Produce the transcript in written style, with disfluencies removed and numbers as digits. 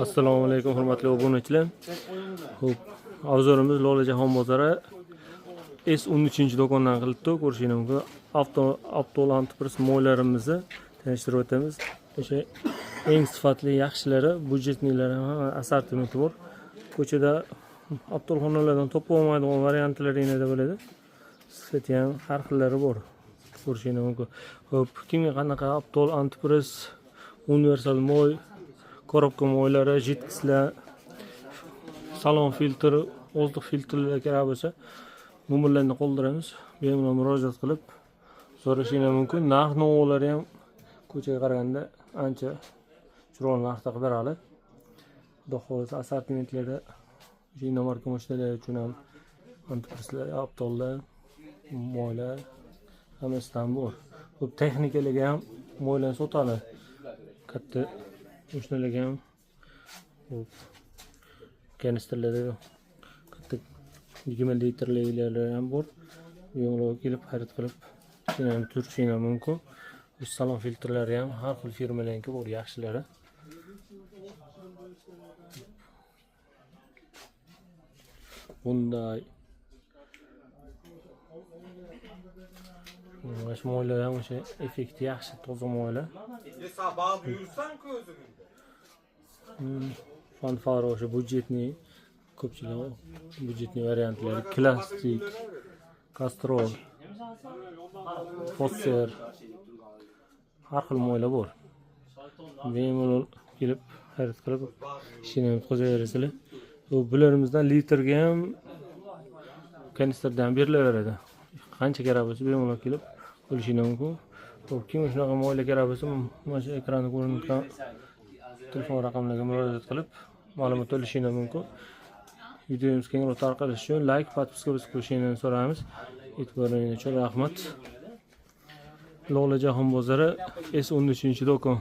Assalomu alaykum, hurmatli obunachilar. Xo'p, obzorimiz Lolajon bozori S13 do'kondan qilibdi. Ko'rishingiz mumkin. Avto antipress moylarimizni tanishtirib o'tamiz. O'sha eng sifatli, yaxshilari, бюджетный lari ham assortimenti bor. Ko'chada avtolxonalardan topib olmaydigan variantlari yana bo'ladi. Sifati ham har xillari bor. Ko'rishingiz mumkin. Xo'p, kimga qanaqa Aptol antipress, universal moy, коробка moylari, жидкость lar, salon filtri, воздух filtrlar kerak bo'lsa, nomerlarni qoldiramiz. Bemalol murojaat qilib so'rashingiz mumkin. Narx navolari ham ko'chaga qaraganda ancha chiroyli narxda qilib beradi. Xudo xohlasa, assortimentlarda o'sha иномарка mashinalar uchun ham antipresslar, aptollar, moylar hammasidan bor. Xo'p, texnikalarga ham moylarni sotadi. Katta mashinalarga ham, xo'p, kanistrlarda katta 20 litrliklari ham bor. Bemalol kelib xarid qilib, shuni ham turishingiz mumkin. Salon filtrlari ham har xil firmalarniki bor, yaxshilari. Bunday mana shu moylar ham o'sha effekti yaxshi, toza moylar. Sabah buyursan ki özünü. Fanfara o'sha бюджетный, ko'pchilik бюджетный variantlari, klassik, Castrol, Fosser, har xil moylar bor. Bemalol kelib xarid qilib ishini ham qo'zaverasizlar. Bu bularımizdan litrga ham, kanistrda ham berilaveradi. Qancha kerak bo'lsa, bemalol kelib olishingiz mumkin. Xo'p, kim shunaqa moylar kerak bo'lsa, mana shu ekranda ko'rinayotgan telefon raqamlariga murojaat qilib ma'lumot olishingiz mumkin. Videomiz kengroq tarqalishi uchun like, подписка bosib qo'yishingizni so'raymiz. E'tiboringiz uchun rahmat. Lolajon bozori S13 do'kon.